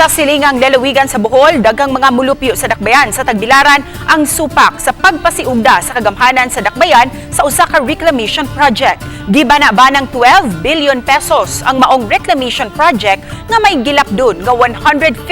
Sa silingang lalawigan sa Bohol, daghang mga mulupyo sa dakbayan sa Tagbilaran ang supak sa pagpasiugda sa kagamhanan sa dakbayan sa usa ka reclamation project. Gibana-banang 12 billion pesos ang maong reclamation project nga may gilapdon nga 153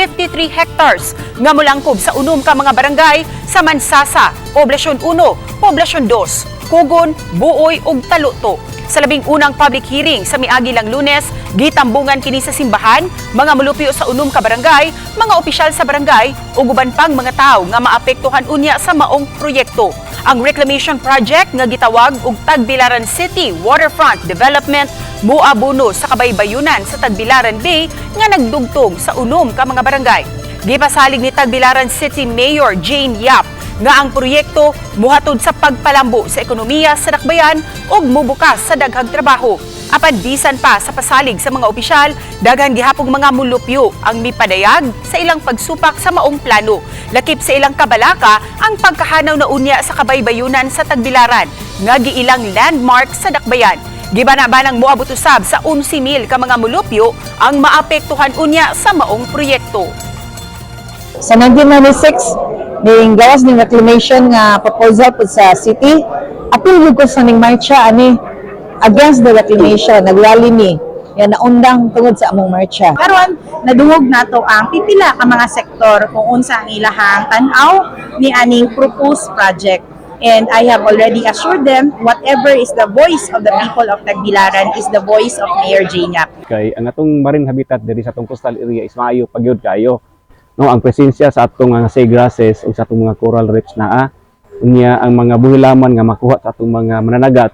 hectares nga molangkob sa unom ka mga barangay sa Mansasa, Poblasyon 1, Poblasyon 2, Kugon, Buoy ug Taluto. Sa 11ng public hearing sa miagi lang Lunes, gitambungan kini sa simbahan, mga mulupyo sa unom ka barangay, mga opisyal sa barangay ug uban pang mga tawo nga maapektuhan unya sa maong proyekto. Ang reclamation project nga gitawag og Tagbilaran City Waterfront Development muabuno sa kabaybayunan sa Tagbilaran Bay nga nagdugtong sa unom ka mga barangay. Gipasalig ni Tagbilaran City Mayor Jane Yap nga ang proyekto muhatod sa pagpalambo sa ekonomiya sa dakbayan ug mubukas sa daghang trabaho. Apan bisan pa sa pasalig sa mga opisyal, daghan gihapong mga mulupyo ang mipadayag sa ilang pagsupak sa maong plano. Lakip sa ilang kabalaka ang pagkahanaw na unya sa kabaybayunan sa Tagbilaran nga giilang landmark sa dakbayan. Gibana-banang moabot usab sa 11,000 ka mga mulupyo ang maapektuhan unya sa maong proyekto. Sa 1996, ning gawas ning reclamation nga proposal pud sa city, apil gyud ko sa ning marcha ani against the reclamation, nagrally mi. Yan naundang tungod sa among marcha. Karon nadungog nato ang pipila ka mga sektor kung unsa ang ilahang tan-aw ni aning proposed project. And I have already assured them, whatever is the voice of the people of Tagbilaran is the voice of Mayor Jane Yap. Kay ang atong marine habitat diri sa atong coastal area is maayo pa gyud kayo, no? Ang presensya sa atong mga seagrasses ug sa atong mga coral reefs naa unya, ang mga buhilaman nga makuha sa atong mga mananagat.